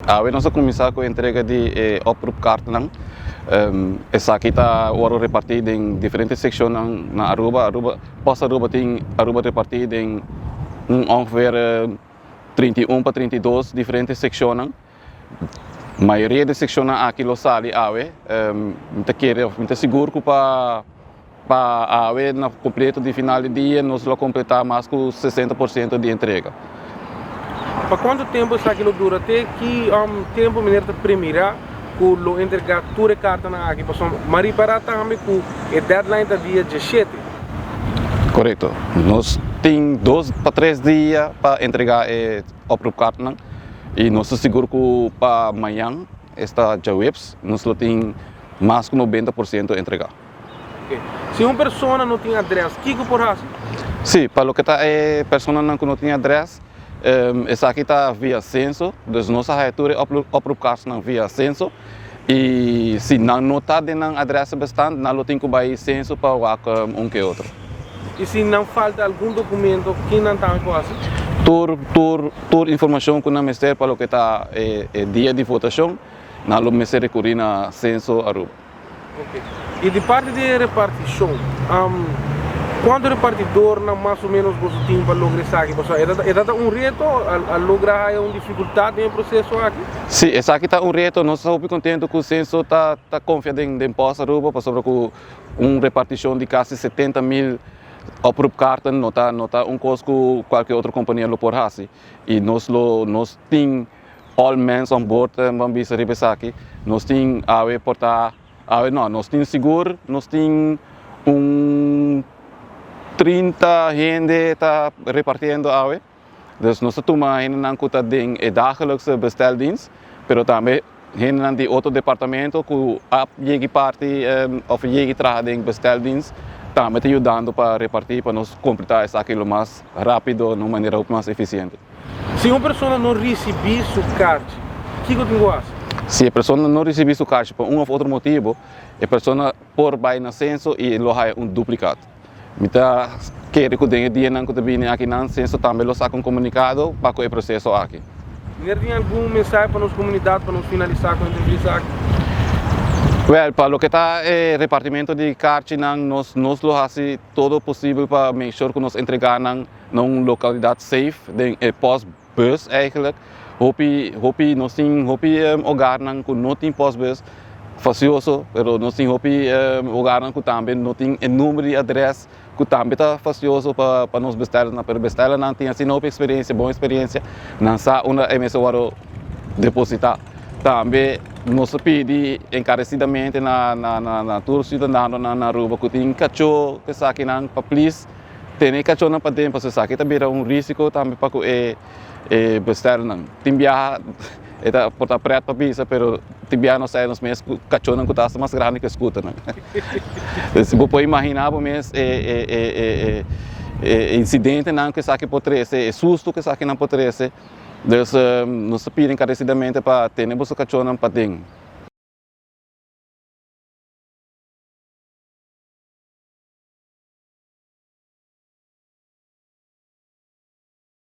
Awe nos a kuminsá ku entrega di e oproepkaartnan. Esaki ta wòrdu repartí den diferente sekshonnan na Aruba. Aruba, Post Aruba tin Aruba repartí den un ongeveer 31 pa 32 diferente sekshonnan. Mayoria di sekshonnan aki lo sali awe. Mi ta kere òf mi ta sigur ku pa Pa awe na completo di final di dia nos lo completa mas cu 60% di entrega. Pa cuanto tempo esaki lo dura? Te ki tempo meneer ta premira cu lo entrega tur e cartanan aki? Pasobra mi a ripara tambe cu e deadline ta dia 17. Corecto. Nos tin dos pa tres dia pa entrega e oproepkaartnan y nos ta sigur cu pa mañan, esta djaweps, nos lo tin mas cu 90% entrega. Si un persona no tin adres, kiko por hasi? Sí, pa loke ta e personanan ku no tin adres, esaki ta via senso, dus nos a haya tur e oproepkaartnan via senso i si nan no ta den nan adres bestand, nan lo tin ku bai senso pa wak un ke otro. I si nan falta algun dokumento, kin nan tambe por hasi? Tur, tur, tur informashon ku nan mester pa loke ta e dia di votashon, nan lo mester rekurí na Senso Aruba. Ok. Y di parti di e reparticion, cuanto repartidornan mas o menos boso tin pa logra esaki? Pasobra e ta e ta un reto a logra haya un dificultad den e proceso aki? Sí, esaki ta un reto. Nos ta hopi contento cu Censo ta ta confia den den Post Aruba pasobra cu un reparticion di casi 70,000 oproepkaarten no ta no ta un cos cu cualkier otro compania lo por haci. Y nos lo nos tin All mens on board ban bisa riba esaki. Nos tin awe por ta awe no, nos tin sigur nos tin un 30 hende ta repartiendo awe. Dus nos ta tuma hendenan ku ta den e dagelijkse besteldienst, pero tambe hendenan di otro departamento ku a yegi parti of yegi traha den besteldienst tambe ta yudando pa reparti pa nos kompleta esaki lo mas rapido na un manera hopi mas efisiente. Si un persona no risibí su karchi, kiko tin ku hasi? Si e persona no risibí su karchi pa un òf otro motibu, e persona por bai na Senso i lo haya un duplikat. Mi ta kere ku den e dianan ku ta bini akinan, Senso tambe lo saka un komunikado pa ku e proseso aki. Meneer tin algun mensahe pa nos komunidat pa nos finalisá ku e entrevista aki? Wèl, pa loke ta e repartimento di karchinan, nos nos lo hasi todo posibel pa make sure ku nos entregá nan na un localidad safe den e postbus eigenlijk. Hopi hopi nos tin hopi hogarnan ku no tin postbus fastioso pero nos tin hopi hogarnan ku tambe no tin e number di adres ku tambe ta fastioso pa pa nos bestellernan pero bestellernan tin asina hopi experiencia bon experiencia nan sa unda e mester wòrdu deposita. Tambe nos ta pidi encarecidamente na na na tur ciudadanonan na Aruba ku tin kachó ku esakinan pa please Tene e kachónan paden pasobra esaki ta bira un risiko tambe pa ku e e bestellernan. Tin biaha e ta por ta pret pa bisa pero tin biaha nos sa nos mes ku kachónan ku ta asta mas grandi ku e scooternan. Si bo por imaginá bo mes e e e e e insidentenan ku esaki por trese, e susto ku esakinan por trese. Dus nos ta pidi enkaresidamente pa tene boso kachónan paden.